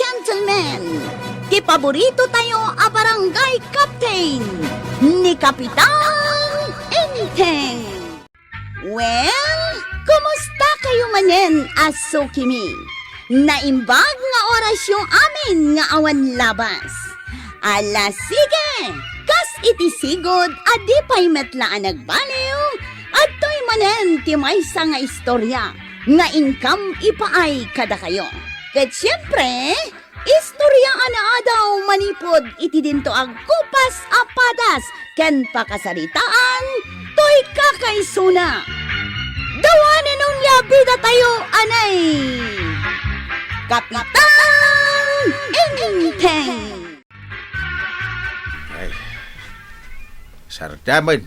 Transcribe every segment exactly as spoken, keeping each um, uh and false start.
Gentlemen, ti paborito tayo a barangay captain, ni Kapitan Enteng. Well, kumusta kayo manen a sukimi? Naimbag nga orasyo amin nga awan labas. Ala, sige! Kas iti sigud a di pay met la a nagbaliw, adtoy manen ti maysa nga istorya nga inkam ipaay kadakayo. Ket siempre, istorya a naadaw manipud iti dinto a gupas a padas ken pakasaritaan toy kakaisuna. Dawanen onia bidatayo, anay! Kapitan Enteng! Ay, sardamon.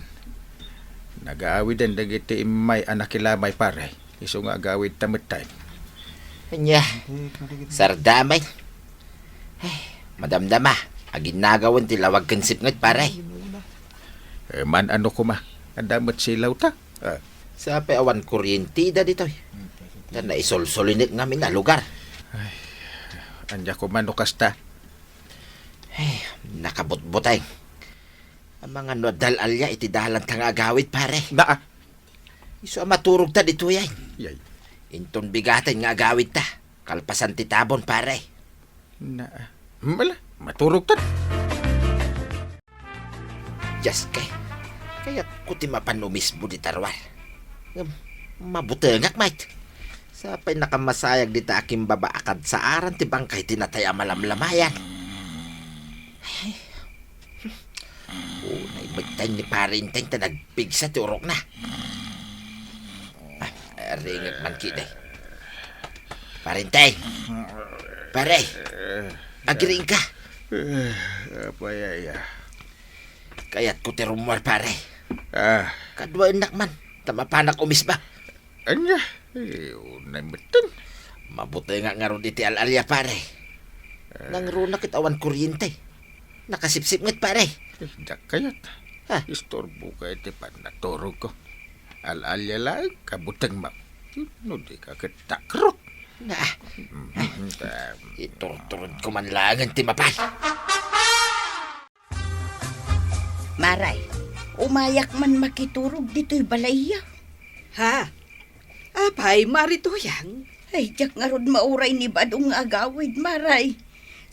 Nagaawiden dagiti immay a nakilamay, pare. Isu nga agawid ta metten. Ania, sardamay. Ay, madamdama. Aginnagawen ti lawag ken sipnget, pare. Eh, man-ano koma. Adda met silawta. Ah. Sa pay awan kuryentida ditoy. Ta naisolsolinek ngamin a lugar. Ay, ania koma no kasta? Ay, nakabutbuteng. Amangan no adda al-alia iti dalanta nga agawid, pare. Naa. Isu a maturogta ditoy ay. Yay. Inton bigaten nga agawidta, kalpasan ti tabon, pare. Naa. Mala, maturogta. Dios kay, kayatko ti mapan umisbo dita ruar. Ngem, mabutengak met. Sa pay nakamasayag dita a kimbaba a kadsaaran ti bangkay ti natay a malamlamayan. Ay. Unay metten ni Pare Enteng ta nagpigsa ti urokna. Ah, ringek man kidi. Pare Enteng! Pare! Agriingka! Eh, apay aya? Kayatko ti rummuar, pare. Ah. Kaduaennak man, ta mapanak umisba. Ania? Eh, unay metten. Mabutengak ngarud iti al-alia, pare. Eh. Nangruna ket awan kuryente. Nakasipsipnget, pare. Eh, diak kayat. Ha? Istorboka iti pannaturogko. Al-alia laeng, kabutengmo. No dika ket takrot. Na. Mhm, ta- Iturturodko man laengen ti mapan. Maray, umayak man makiturog ditoy balayyo. Ha? Apay, Mari Tuyang? Ay, diak ngarud mauray ni Badong nga agawid, Maray.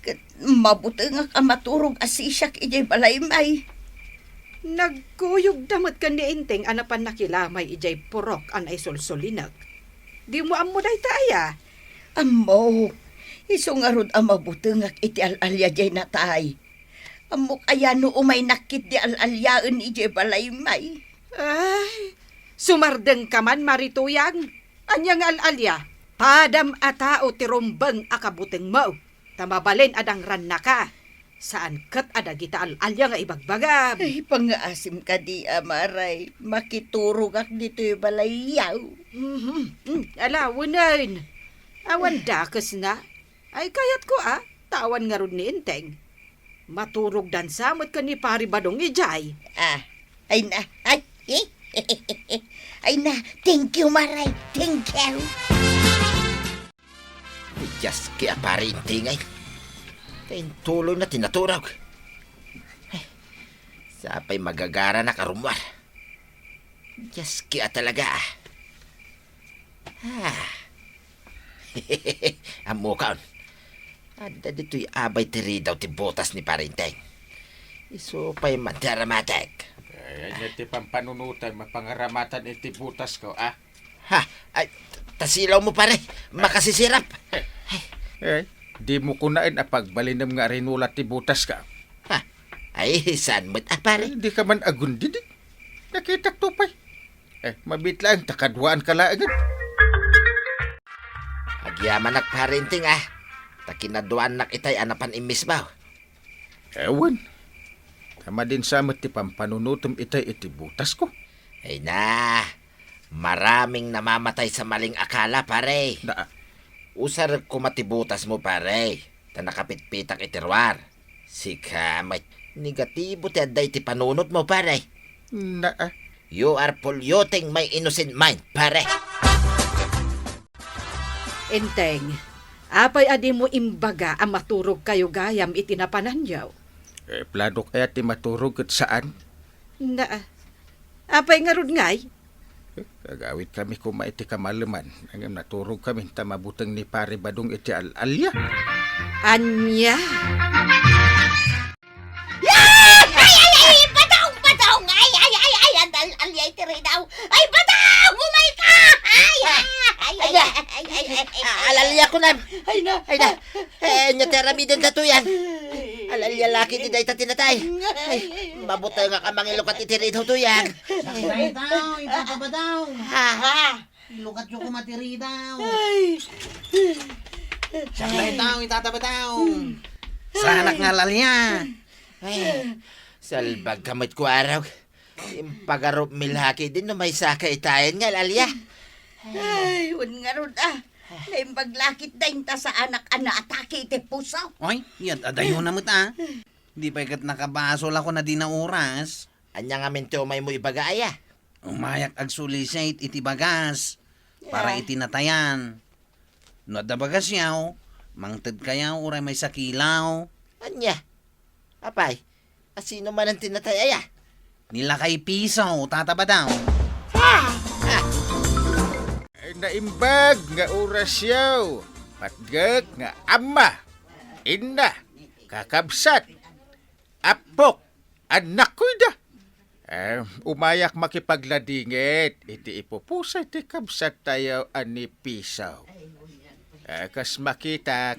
Ket mabutengak a maturog a sisiak idiay balay, May. Nagkuyogda met ken ni Enteng a napan nakilamay idiay purok a naisolsolinek. Dimo ammo dayta aya? Ammo. Isu ngarud a mabutengak iti al-alia diay natay. Ammok aya no umaynak ketdi al-aliaen idiay balay, May. Ay, sumardengka man, Mari Tuyang. Ania nga al-alia? Padam a tao ti rumbeng a kabutengmo, ta mabalin a dangrannaka. Saan ket a dagita al-alia nga ibagbagam. Ay, pangngaasim kadi, Maray. Makiturogak ditoy balayyo. Mhm. Mm, ala, wenen. Awan dakesna. Ay, kayatko, a, ta awan ngarud ni Enteng. Maturogdansa met ken ni Pari Badong idiay. Ah, ay na, ay, eh, ay na, thank you, Maray, thank you. Dios kay a Pari Enteng ay. Kaintuloy na ti naturog. Ay, sapay magagaranak a rummuar. Dios kay a talaga, ah. Ah. Ammokaon. Adda ditoy abay ti ridaw ti butas ni Pari Enteng. Isu pay man ti aramatek. Ay, ania ti pampanunotam a pangaramatan iti butasko, a? Ha? Ay, ta silawmo, pare. Makasisirap. Ay, dimo kunaen a pagbalinem nga arinulat ti butasko. Ha? Ay, saan met a, pare? Ay, dika man agundidi. Nakitak to pay. Eh, mabiit laeng ta kaduaanka laengen. Agyamanak, Pare Enteng, a, ta kinaduaannak itay a napan immisbaw. Ewan. Ta madinsa met ti pampanunotem itay iti butasko. Ay na, maraming namamatay sa maling akala, pare. Na- Usarek koma ti butasmo, pare, ta nakapitpitak iti ruar. Sika met, negatibo ti adda iti panunotmo, pare. Na- You are polluting my innocent mind, pare. Enteng, Apay a dimo imbaga a maturogkayo gayam iti napananyo? Eh, planok aya ti maturog ket saan? Na, apay ngarud ngay? Eh, agawidkami koma iti kamaleman. Ngem naturogkami ta mabuteng ni Pare Badong iti al-alia. Ania? Ay, ay, ay, Badong, Badong! Ay, ay, ay, ay, al-, al-, alia iti ridaw! Ay, Badong! Umay ka! Ay, ay, ay, ay, Ania? Ay, ay, ay, ay, ay, ay. Ah, al-alia ko, Nay. Ay, na. Ay, na. Eh, ania ti aramiden daytoy, yan? Al-alia la ketdi dayta ti natay. Ay, mabutengak a mangilukat iti ridaw, toy, yan. Sakbay taw, itataba taw. Ha? Ha? Ilukatyo koma ti ridaw. Ay. Sakbay taw, itataba taw. Sanak nga al-alia. Ay, salbag ka met, Kuarog. Impagarup mi la ketdi no maysa ka itayen nga al-alia. Ay, wen ngarud, ah. Naimbag la ketdi ta saanak a naatake iti puso. Oy, iyat, adayo na met, ah. Di pay ket nakabasol ako na di na oras. Ania ngamin ti umaymo ibaga, aya? Umayak agsulisit iti bagas para iti natayan. No adda bagasyo, mangtedkayo uray maysa kilo. Ania? Apay, a sino manen ti natay, aya? Ni Lakay Piso, tataba daw. Ah! Ah! Naimbag nga orasyo, patgek nga ama, inna, kakabsat, appok, annakko ida. Eh, umayak makipagladingit iti ipupusay ti kabsattayo a ni Piso. Eh, kas makitak,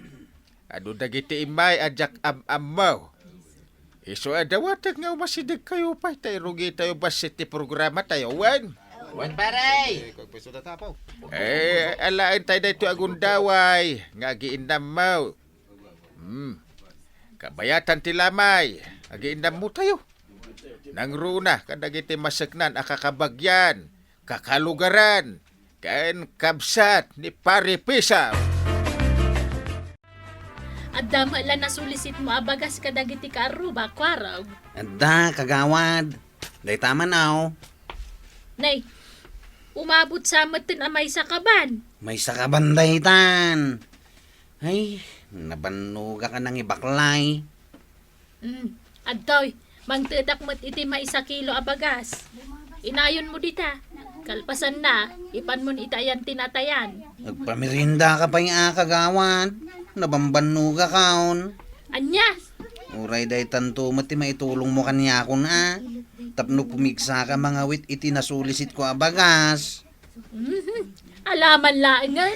adu dagiti immay a diak am-ammo. Isu a dawatek nga umasidegkayo pay ta irugitayo bassit ti programatayo, wen? Wen, pare! Eh, alaentayo daytoy a gundaway nga agiinnammo. Hmm. Kabayatan ti lamay, agiinnammotayo. Nangruna kadagiti maseknan a kakabagyan, kakalugaran, ken kabsat ni Pare Piso. Adda met la nasulisitmo a bagas kadagiti kaarruba, Kuarog? Adda, kagawad. Dayta man, aw. Nay, umabot sa metten a maysa ka ban. Maysa ka ban daytan. Ay, nabannogak a nangibaklay. Mm, adtoy, mangtedak met iti maysa kilo a bagas. Inayonmo dita. Kalpasanna, ipanmon iti ayan ti natayan. Agpameriendaka pay a, kagawad. Nabambannogakon. Ania? Uray daytanto met ti maitulongmo kaniakon a, tapno pumigsaka mangawit iti nasulisitko a bagas. Mhm. Alaman laengen.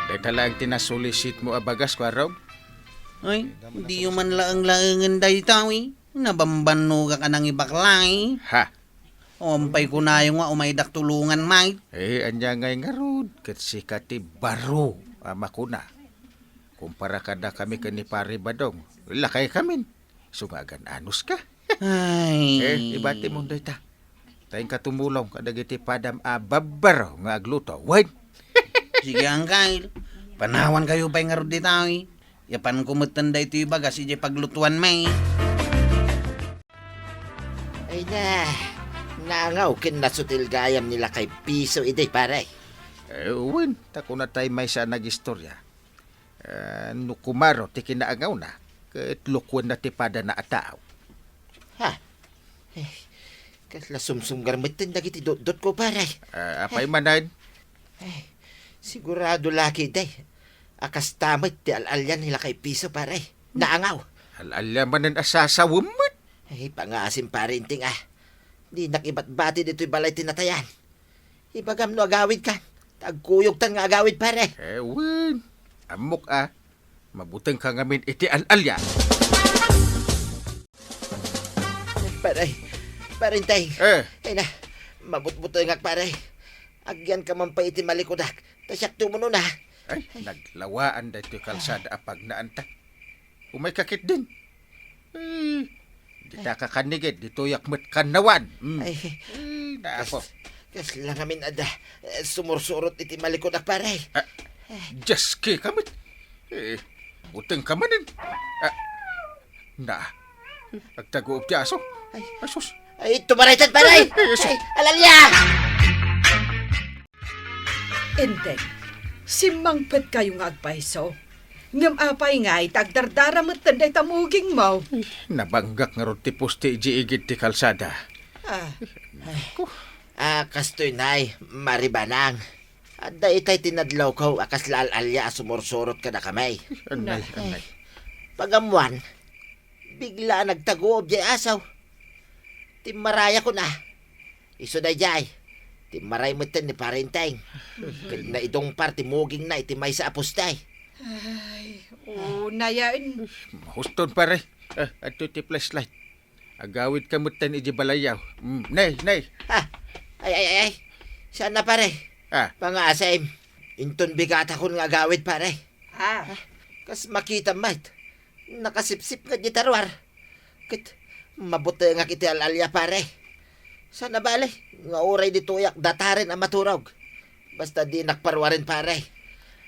Dayta laeng ti nasulisitmo a bagas, Kuarog? Ay, diyo man laeng-laengen dayta, wi. Nabambannogak a nangibaklay. Ha? Umpay kunayo nga umaydak tulongan, Mike. Eh, ania ngay ngarud? Ket sika ti baro a makuna. Kumpara kadakami ken ni Pare Badong, lakaykamin. Isu nga agan-anos ka. Ay. Eh, ibatimon dayta. Ta inka tumulong kadagiti padam a babbaro nga agluto. Wen? Sige, Angkal. Panawankayo pay ngarud dita, wi. Yapanko metten daytoy bagas idiay paglutuanmi. Ay na, naangaw ken nasutil gayam ni Lakay Piso idi, pare. Eh, wen, ta kunatay maysa a nagistorya. Eh, no kumaro ti kinaangawna, ket lukuenna ti padana a tao. Ha? Eh, kasla sumsumgar metten dagiti dotdotko, pare. Eh, apay manen? Eh, sigurado la ketdi a kasta met ti al-alia ni Lakay Piso, pare. Naangaw. Al-alia manen a sasawem met. Ay, pangaasim, pare Inting, a. Dinak ibatbati ditoy balay ti natayan. Ibagam no agawidkan. Ta agkuyogtan nga agawid, pare. Eh, wen. Ammok a. Mabutengka ngamin iti al-alia. Pare. Pare Inting. Eh. Ay na. Mabutbutengak, pare. Agyanka man pay iti malikudak. Ta siak ti umunona. Ay, naglawaan daytoy kalsada a pagnaanta. Umayka ketdin. Eh, dita ka kannigid, ditoyak met kannawan. Mm. Ay. Eh, naapo. Kas-, kasla ngamin adda, eh, sumursurot iti malikudak, pare. Ah, Dios ka met. Eh, butengka manen. Ah, na. Agtaguop ti aso. Ay. Asus. Ay, tumaraytan, pare. Ay, ay, asus. Ay, al-alia! Inting, Simmangpetkayo nga agpayso. Ngem apay ngay ta agdardara metten dayta mugingmo? Nabanggak ngarud ti poste idiay igid ti kalsada. Ah. Ah, kastoy, Nay, Maribanang. Adda itay ti nadlawko a kasla al-alia a sumursurot kadakami. Anay, anay. Pagammuan, bigla a nagtaguob diay asaw. Timmarayakon a. Isu daydiay, timmaray metten ni Pare Enteng. Ket naidungpar ti mugingna iti maysa a poste. Ay, unay a. Mahuston, pare. Ah, adtoy ti flashlight. Agawidka metten idiay balayyo. Mm, nay, nay. Ah, ay, ay, ay, ay. Saan na, pare? Ah. Pangaasim. Inton bigatakon nga agawid, pare. Ah. Kas makitam met, nakasipsip nga di taruar. Ket mabutengak iti al-alia, pare. Saan a bale nga uray ditoyak dataren a maturog. Basta dinak paruaren, pare.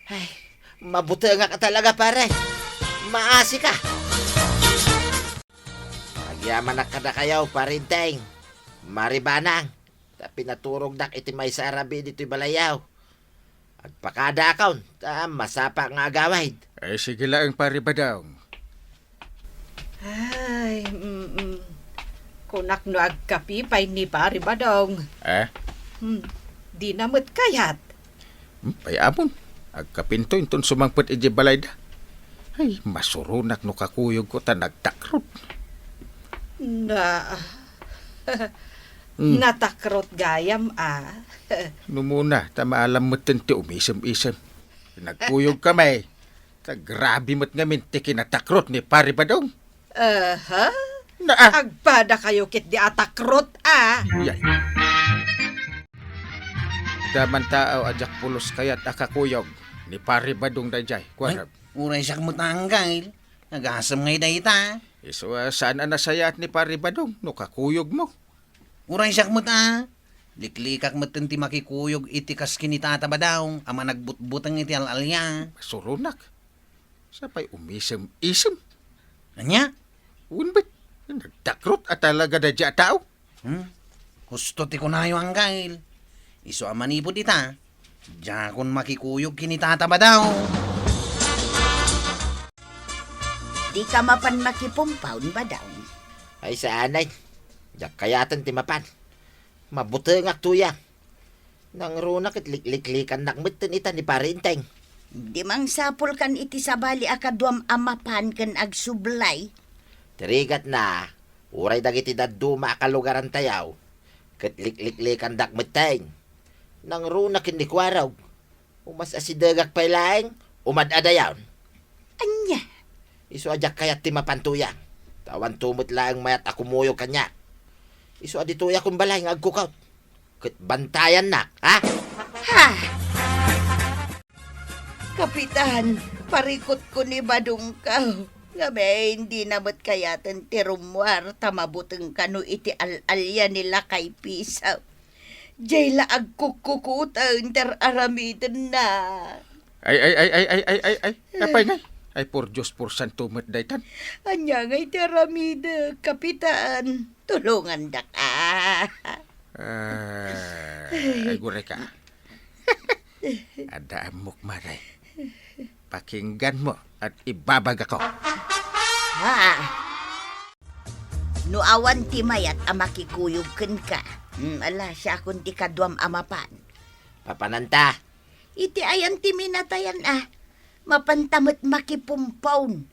Ay, mabutengak a talaga, pare. Maasika. Agyamanak kadakayo, Pare Enteng, Maribanang, ta pinaturogdak iti maysa a rabii ditoy balayyo. Agpakadaakon, ta masapa nga agawid. Ay, sige laeng, Pare Badong. Ay, mm, mm. Kunak no agkapi pay ni Pare Badong. Eh? Hmm, dina met kayat. Hmm, pay-amon. Agkapinto inton sumangpet idiay balayda. Ay, masuronak no kakuyogko ta nagtakrot. Na, Hmm. Natakrot gayam, a. Numuna, ta maalam metten ti umisem-isem. Nagkuyogkami, ta grabe met ngamin ti kinatakrot ni Pare Badong. Aha. Na, ah. Agpadakayo ketdi a takrot, a. Yay. Damantaaw a diak pulos kayat a kakuyog ni Pare Badong daydiay. Kuan. Ay, uray siak met a, Anggail. Nagasem ngay dayta. Isu a saan a nasayaat ni Pare Badong no kakuyogmo. Uray siak met a. Liklikak metten ti makikuyog iti kas ken ni Tata Badong a managbutbuteng iti al-alia. Suronak. Sapay umisem-isem. Ania? Wen bet, nagtakrot a talaga daydiay a tao. Hmm? Husto ti kunayo, Anggail. Isu a manipud ita, diakon makikuyog ken ni Tata Badong. Dika mapan makipumpaw, Badong? Ay, saan ay. Diak kayaten ti mapan. Mabutengak, Tuyang. Nangruna ket likliklikannak metten ita ni Pare Enteng. Di mangsapulkan iti sabali a kaduam a mapan ken agsublay. Ti rigatna, uray dagiti dadduma a kalugarantayo, ket likliklikandak metten. Nangruna ken ni Kuarog, umas-asidegak pay laeng, umad-adayon. Ania? Isu a diak kayat ti mapan, Tuyang. Ta awanto met laeng mayat a kumuyog kaniak. Isu a ditoyakon balay nga agkukaw. Ket bantayannak, ha? Ha! Kapitan, parikutko ni Badongko. Ngamin, dina met kayaten ti rummuar ta mabuteng kano iti al-alia ni Lakay Pisaw. Diay la agkukkukuten ti ar-aramidenna. Ay, ay, ay, ay, ay, ay, ay, ay. Apay ngay? Ay, por Dios, por santo met daytan. Ania ngay ti aramidek, Kapitan? Tulongandak, a. Ah, ay, gureka. Adda ammok, Mare. Pakingganmo at ibabagako. Ha? No awan ti mayat a makikuyog kenka, mm, ala, siakon ti kaduam a mapan. Papananta? Iti ayan ti minatayan a, mapanta met makipumpon.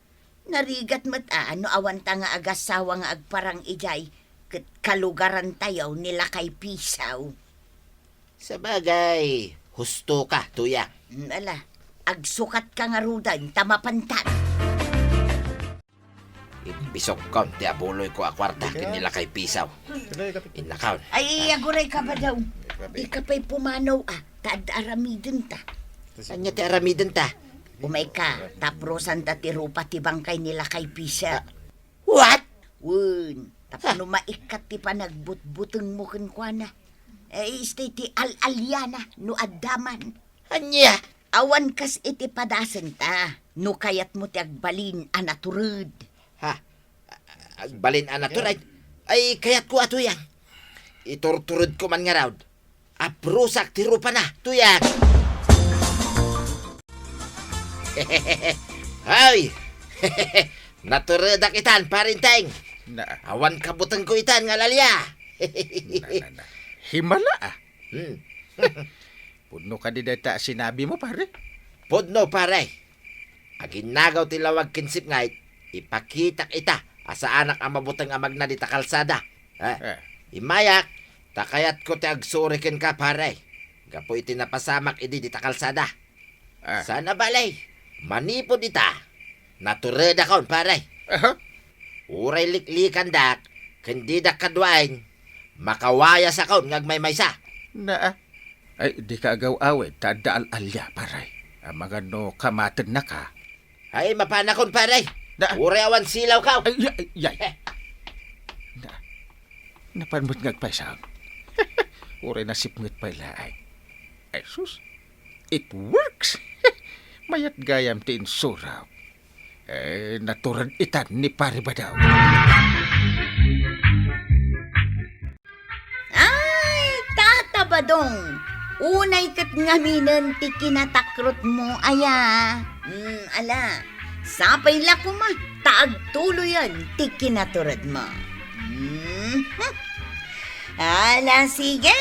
Narigat met a, no awanta nga agassawa nga agparang idiay, ket kalugarantayo ni Lakay Pisaw. Sabagay, husto ka, Tuyang. Mm, ala, agsukat ka ngaruden ta mapantan. Impisokkon ti abuloyko a kuarta ken ni Lakay Pisaw. Innakon. Ay, aguray ka ba daw? Di ka pay pumanaw, a, ta adda aramidenta. Ania ti aramidenta? Umayka, ta aprusanta ti rupa ti bangkay ni Lakay Pisaw. Ah, what? Wen, tapno maikkat ti panagbutbutengmo kenkuana. Eh, isu ti al-aliana, no adda man. Ania? Awan kas iti padasenta, no kayatmo ti agbalin a natured. Ha? Agbalin a natured? Ay, kayatko a, Tuyang. Iturturedko man ngarud. Aprusak ti rupana, Tuyang. Hoy! Naturedak itan, Pare Enteng. Na, Awan kabutengko itan nga lalia. na, na, na. Himala, ah. Hmm. Pudno kadi dayta a sinabimo, pare? Pudno, pare. Aginagaw ti lawag ken sipnget, ipakitak ita a saanak a mabuteng a magna dita kalsada. Eh, Eh. Immayak, ta kayatko ti agsuri kenka, pare. Gapu iti napasamak idi dita kalsada. Ah. Saan a bale, manipud ita, naturedakon, pare. Aha. Uray liklikandak, ken didak kaduaen, makawayasakon nga agmaymaysa. Na, ah. Ay, dika agaw-awid, ta adda al-alia, pare. Amangan no kamatennaka. Ay, mapanakon, pare. Na. Uray awan silawko. Ay, ay, ay. Eh. Na, napan met nga agpaysaon. Uray nasipnget pay laeng. Ay, sus. It works. Mayat gayam ti insurak. Eh, natured itan ni Pare Badaw. Ay, Tata Badong, unay ket ngaminen ti kinatakrotmo, aya. Hmm, ala, sapay la koma ta agtuloyen ti kinaturedmo. Hmm, hmm. Ala, sige.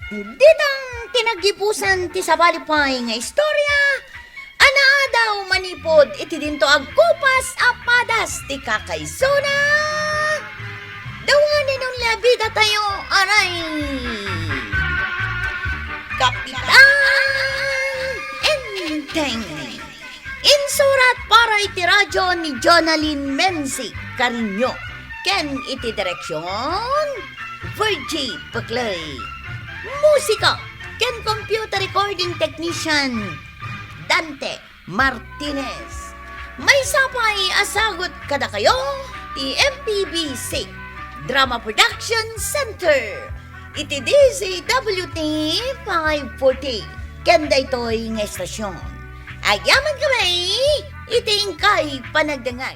Ditang ti naggipusan ti sabali pay nga istorya, a naadaw manipud iti dinto agkupas a padas ti kakaisuna. Dawanen on la bidatayo, aray! Kapitan Enteng. Insurat para iti radyo ni Jonalyn Menzi Carino ken iti direksion, Virgie Peclay. Musika ken computer recording technician, Dante Martinez. Maysa pay a sagut kadakayo ti M P B C Drama Production Center iti D Z W T five forty ken daytoy nga estasion. Agyamankami iti inkay panagdengngeg.